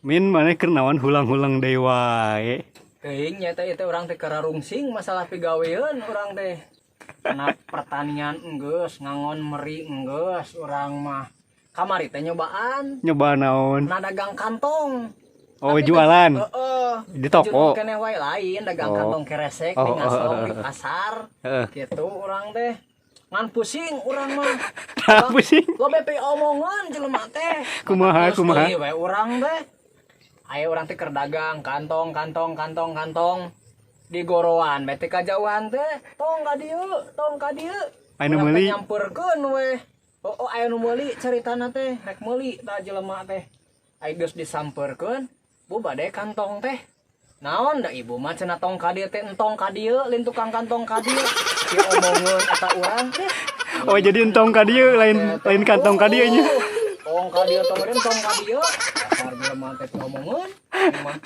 Min, maneh keur naon hulang-hulang deui wae? Teuing nya teh, ieu teh urang teh kararungsing masalah pigaweun urang teh. Karena pertanian enggeus, ngangon meri enggeus urang mah. Kamari teh nyobaan Nyoba naon? Na dagang kantong. Oh, Tapi teh- jualan. Heeh. Di toko? Keneh wae, lain dagang kantong keresek di ngasong di pasar. Gitu urang teh. Ngan pusing urang mah. Pusing. Loba omongan jelema teh. Kumaha, Terus kumaha? deui we urang teh. Aya urang teh keur dagang kantong, kantong, kantong, kantong di goroan bete kajauhan teh, "Tong ka dieu, tong ka dieu." Aya nu Urang teh meuli? Nyamperkeun we. Oh, aya nu meuli, caritana teh rek meuli tah jelema teh. Aya geus disamperkeun, "Bu, bade kantong teh naon?" "Da ibu mah cenah tong ka dieu teh, entong ka dieu, lain tukang kantong ka dieu." Diomongeun eta urang teh. Oh, jadi entong ka dieu, lain lain kantong ka dieu nya. Tong ka dieu, tong tong ka dieu. Dasar jelema teh piomongeun mah.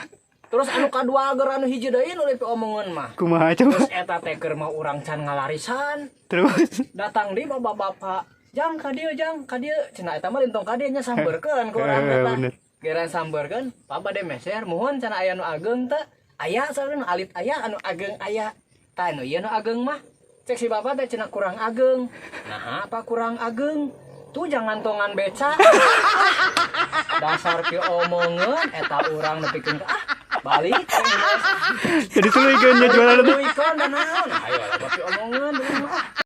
Terus anu kadua ager anu hiji deui nu piomongeun mah. Kumaha coba? Terus eta teh keur mah urang can ngalarisan. Terus? Datang di bapak-bapak, "Jang, ka dieu, jang, ka dieu," cenah. Eta mah lain tong ka dieu nya, sampeurkeun ku urang eta. Geran sampeurkeun, "Pak, bade meser." "Muhun," cenah, "aya nu ageng teu?" "Aya," saurna, "nu alit aya, anu ageng aya." "Tah, anu ieu nu ageng mah," cek si bapak teh cenah, "kurang ageng." "Nah, apa kurang ageng?" "Tuh jangan tongan beca." Dasar piomongeun eta urang nepikeun ka, ah, balik. Jadi tuluykeun nya jualan teh. Tuluykeun da naon. Ayo lah, piomongeun ah.